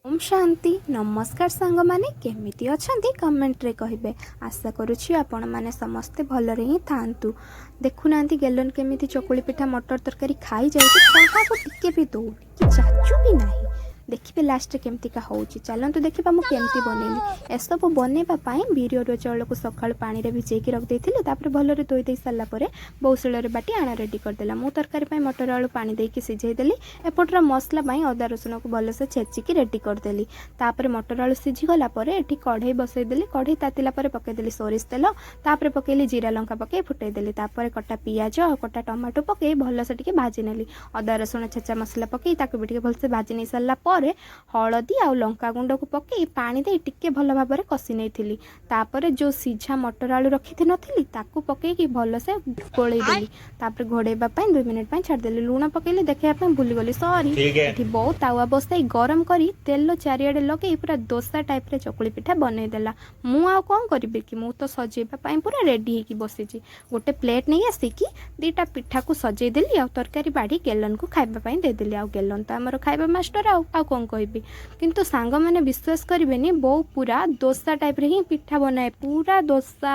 ଓମ୍ ଶାନ୍ତି। ନମସ୍କାର ସାଙ୍ଗମାନେ, କେମିତି ଅଛନ୍ତି କମେଣ୍ଟରେ କହିବେ। ଆଶା କରୁଛି ଆପଣମାନେ ସମସ୍ତେ ଭଲରେ ହିଁ ଥାଆନ୍ତୁ। ଦେଖୁନାହାନ୍ତି, ଗେଲନ କେମିତି ଚକୁଳି ପିଠା ମଟର ତରକାରୀ ଖାଇଯାଉଛି। କାହାକୁ ଟିକେ ବି ଦଉନି କି ଯାଚୁ ବି ନାହିଁ। ଦେଖିବେ ଲାଷ୍ଟରେ କେମିତିକା ହେଉଛି। ଚାଲନ୍ତୁ ଦେଖିବା ମୁଁ କେମିତି ବନେଇଲି। ଏସବୁ ବନେଇବା ପାଇଁ ବିରି, ଅରୁଆ ଚାଉଳକୁ ସକାଳୁ ପାଣିରେ ଭିଜେଇକି ରଖିଦେଇଥିଲି। ତାପରେ ଭଲରେ ଧୋଇ ଦେଇ ସାରିଲା ପରେ ବୋଉ ଶିଳରେ ବାଟି ଆଣ ରେଡ଼ି କରିଦେଲା। ମୁଁ ତରକାରୀ ପାଇଁ ମଟର ଆଳୁ ପାଣି ଦେଇକି ସିଝେଇ ଦେଲି। ଏପଟର ମସଲା ପାଇଁ ଅଦା ରସୁଣକୁ ଭଲସେ ଛେଚିକି ରେଡ଼ି କରିଦେଲି। ତାପରେ ମଟର ଆଳୁ ସିଝିଗଲା ପରେ ଏଠି କଢ଼େଇ ବସେଇଦେଲି। କଢ଼େଇ ତାତିଲା ପରେ ପକେଇଦେଲି ସୋରିଷ ତେଲ। ତାପରେ ପକେଇଲି ଜିରା ଲଙ୍କା, ପକେଇ ଫୁଟେଇଦେଲି। ତାପରେ କଟା ପିଆଜ ଆଉ କଟା ଟମାଟୋ ପକେଇ ଭଲସେ ଟିକେ ଭାଜି ନେଲି। ଅଦା ରସୁଣ ଛେଚା ମସଲା ପକେଇ ତାକୁ ବି ଟିକେ ଭଲସେ ଭାଜି ନେଇ ସାରିଲା ପରେ ହଳଦୀ ଆଉ ଲଙ୍କା ଗୁଣ୍ଡକୁ ପକେଇ ପାଣି ଦେଇ ଟିକେ ଭଲ ଭାବରେ କଷି ନେଇଥିଲି। ତାପରେ ଯେଉଁ ସିଝା ମଟର ଆଳୁ ରଖିନଥିଲି, ତାକୁ ପକେଇକି ଭଲସେ ଗୋଳେଇ ଦେଲି। ତାପରେ ଘୋଡ଼େଇବା ପାଇଁ 2 ମିନିଟ୍ ପାଇଁ ଛାଡ଼ିଦେଲି। ଲୁଣ ପକେଇଲି, ଦେଖେଇବା ପାଇଁ ଭୁଲିଗଲି, ସରି। ठीक है। ଏଠି ବୋଉ ତାୱା ବସାଇ ଗରମ କରି ତେଲ ଚାରିଆଡ଼େ ଲଗେଇ ପୁରା ଦୋସା ଟାଇପ୍ରେ ଚକୁଳି ପିଠା ବନେଇଦେଲା। ମୁଁ ଆଉ କ'ଣ କରିବି କି? ମୁଁ ତ ସଜେଇବା ପାଇଁ ପୁରା ରେଡ଼ି ହେଇକି ବସିଛି। ଗୋଟେ ପ୍ଲେଟ୍ ନେଇ ଆସିକି ଦୁଇଟା ପିଠାକୁ ସଜେଇଦେଲି ଆଉ ତରକାରୀ ବାଢ଼ି ଗେଲନକୁ ଖାଇବା ପାଇଁ ଦେଇଦେଲି। ଆଉ ଗେଲନ ତ ଆମର ଖାଇବା ମାଷ୍ଟର, ଆଉ କ'ଣ କହିବି? କିନ୍ତୁ ସାଙ୍ଗମାନେ, ବିଶ୍ୱାସ କରିବେନି, ବୋଉ ପୁରା ଦୋସା ଟାଇପ୍ରେ ହିଁ ପିଠା ବନାଏ, ପୁରା ଦୋସା।